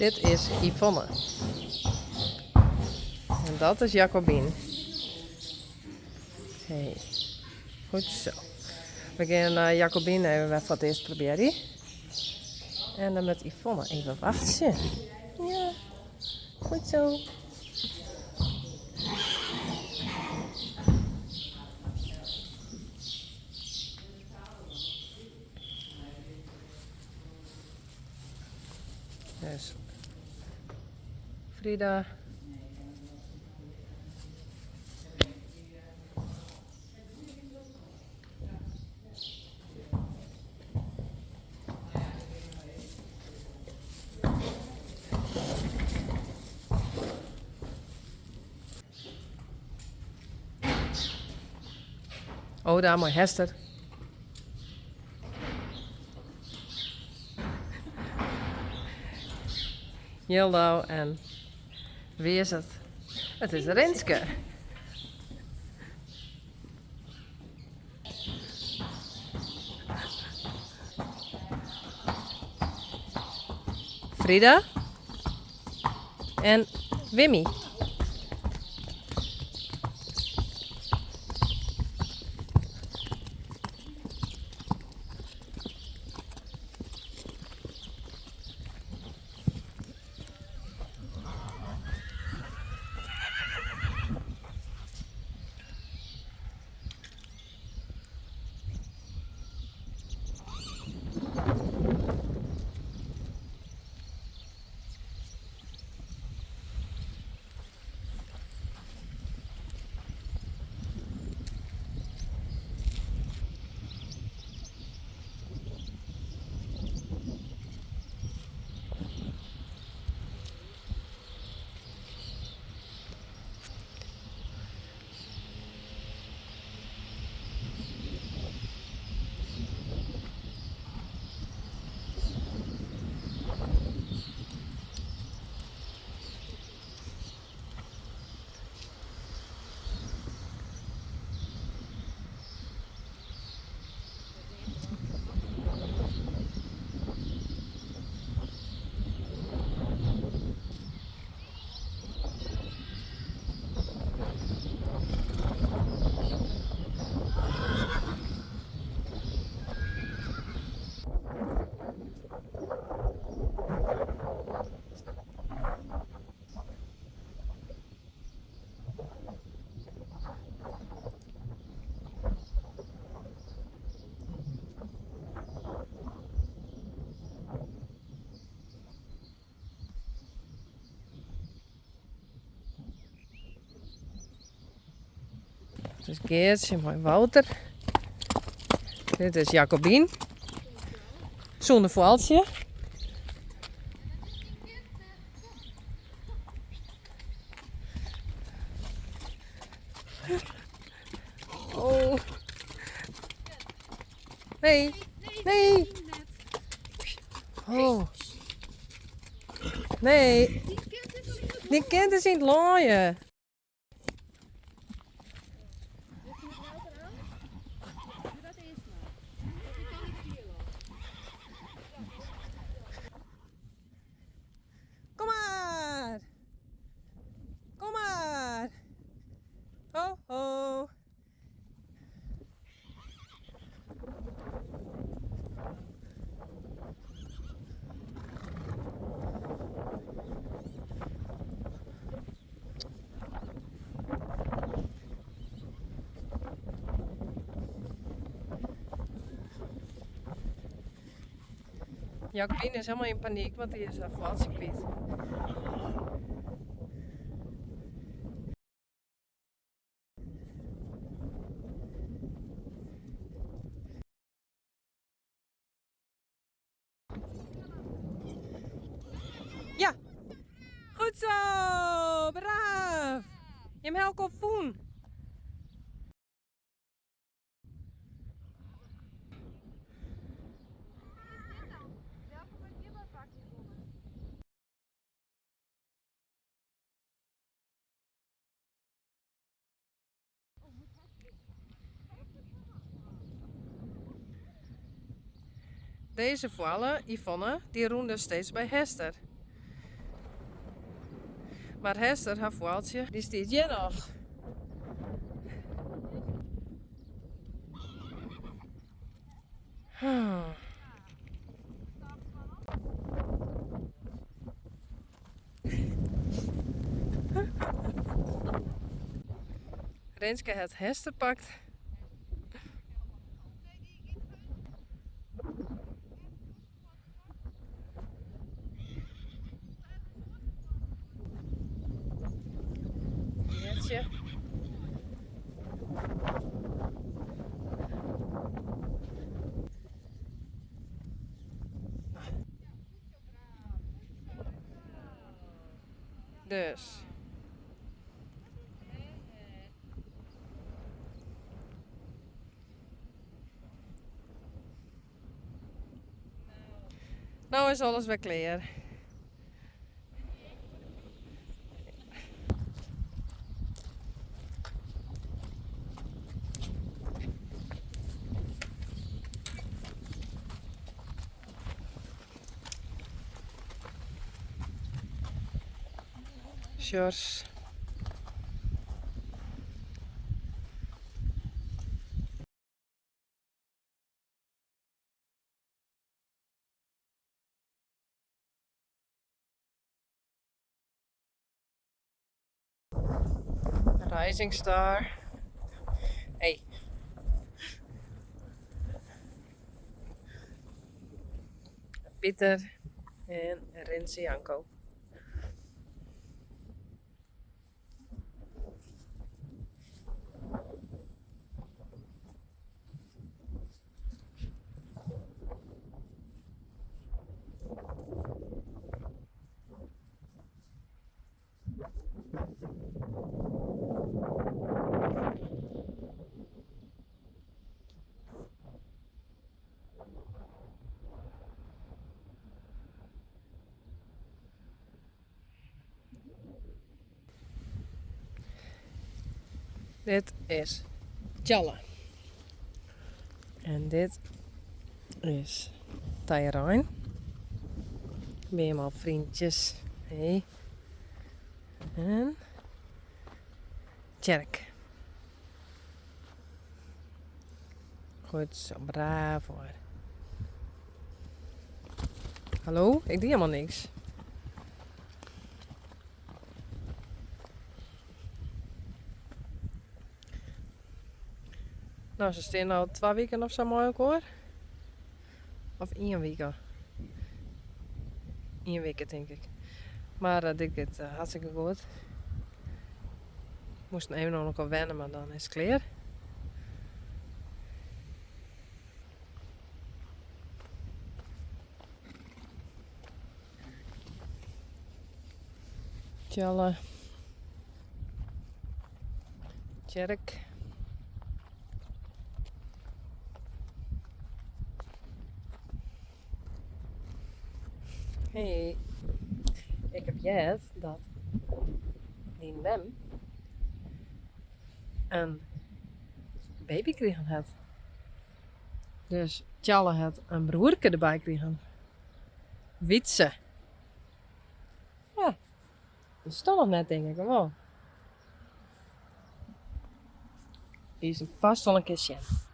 Dit is Yvonne. En dat is Jacobien. Hey. Goed zo. We gaan eh, Jacobien even foar it earst probearje. En dan moat Yvonne even wachtsje. Ja, goed zo. Dus Frida. Oh, daar mei Hester. Jildou en wie is it? It is Rinske. Frida en Wimmy. Dit is Geartsje mei Wouter. Dit is Jacobien. Sûnder foaltsje. Oh. Nee. Nee. Oh. Nee. Dyn kind is yn it laaien. Kom mar! Kom mar! Ho, ho! Jacobien is helemaal in paniek, want die is haar foaltsje kwyt. Ja, goed zo! Braaf! Jim ha elkoar fûn. Dizze foalle, Yvonne, dy rûn dus steeds by Hester. Mar Hester, har foaltsje, dy stiet hjir noch. Rinske hat Hester pakt. Geertje. Dus. No is alles wer klear. Sjors. Rising Star. Hey. Pieter en Rinse Janko. Dit is Tjalle. En dit is Tijrein. Binne jim al vriendjes? Hey. En Tjerk. Goed zo, braaf hoor. Hallo, ik die helemaal niks. No, se stean al twa wiken of sa mei elkoar. Of ien wike. Ien wike tink ik. Mar eh, dit giet eh, hartstikke goed. Moasten even oan elkoar wenne, mar dan is it klear. Tjalle. Tjerk. Hey, ik heb heard dat dyn mem in baby krigen hat. Dus Tjalle hat in broerke derby krigen. Wytse. Ja, dat is toch noch net, tink ik, of wol? Dy is vast al in kear sjen.